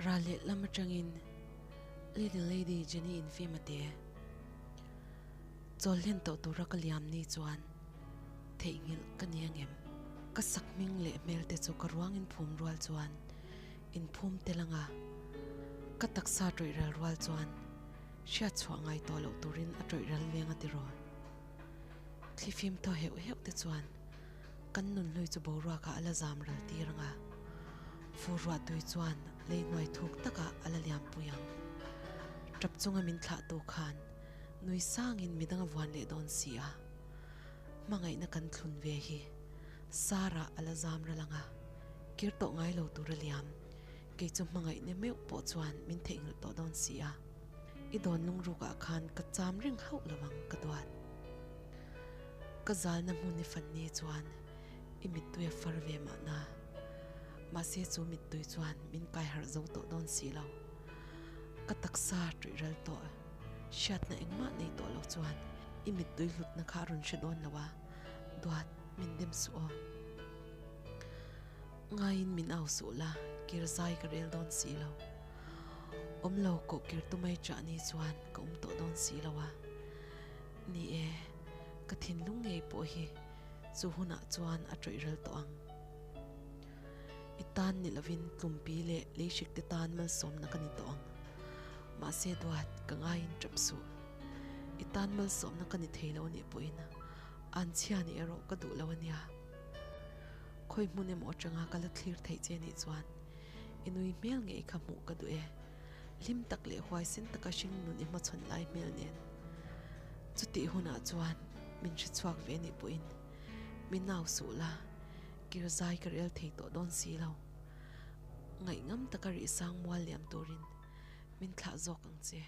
Ral leh lam atangin Little Lady Jenny in fim a te. Chawl hlen tawh tura ka liam ni chuan theihnghilh ka ni angem? Ka sak hming leh hmel te chu ka ruangin phum rual chuan in phum tel anga ka taksa tawih ral rual chuan hriat chhuah ngai tawh loh turin a tawih ral veng a tiraw. Thlifim thaw heuh heuh te chuan kan nunhlui chu boruakah a la zam ral tir anga fur ruah tui chuan lei hnuai thuk takah a la liam pui ang. Tap chunga min thlah tu khan nui sangin midang a vuan leh dawn si a, hmangaihna kan thlun ve hi Sarah a la zam ral anga kir tawh ngai lo tur a liam, kei chu hmangaihna meuh pawh chuan min theihnghilh tawh dawn si a. I dawn lungrukah khan ka cham reng hauh lo ang ka duat. Ka zalna hmun i fan ni chuan i mittui a far ve mahna. Mahse chu mittui chuan min kai harh zo tawh dawn si lo. Ka taksa ṭuih ral tawh, hriatna engmah nei tawh lo chuan i mittui hlutna kha a rawn hre dawn lo a, duat min dem suh aw. Ngaiin min au suh la, kir zai ka rel dawn si lo. Awm lo koh kir tu mai chah ni chuan ka awm tawh dawn si lo a. Ni e, ka thinlung ngei pawh hi chu hunah chuan a tawih ral tawh ang. I tan ni lovin tlumpi leh leihrik te tan malsawmna ka ni tawh ang. Mahse duat, ka ngaiin tap suh. I tan malsawmna ka ni thei lo anih pawhin anchhia nih erawh ka duh lo ania. Khawi hmun emaw atanga ka la thlir theih che nih chuan i nui hmel ngei kha hmuh ka duh e. Hlim tak leh huaisen taka hring nun i hmachhawn lai hmel nen. Chutih hunah chuan min hre chhuak ve nih pawhin mi nau suh la, kir zai ka rel thei tawh dawn si lo. Ngaihngam taka rih sang mual liam turin min thlah zawk ang che.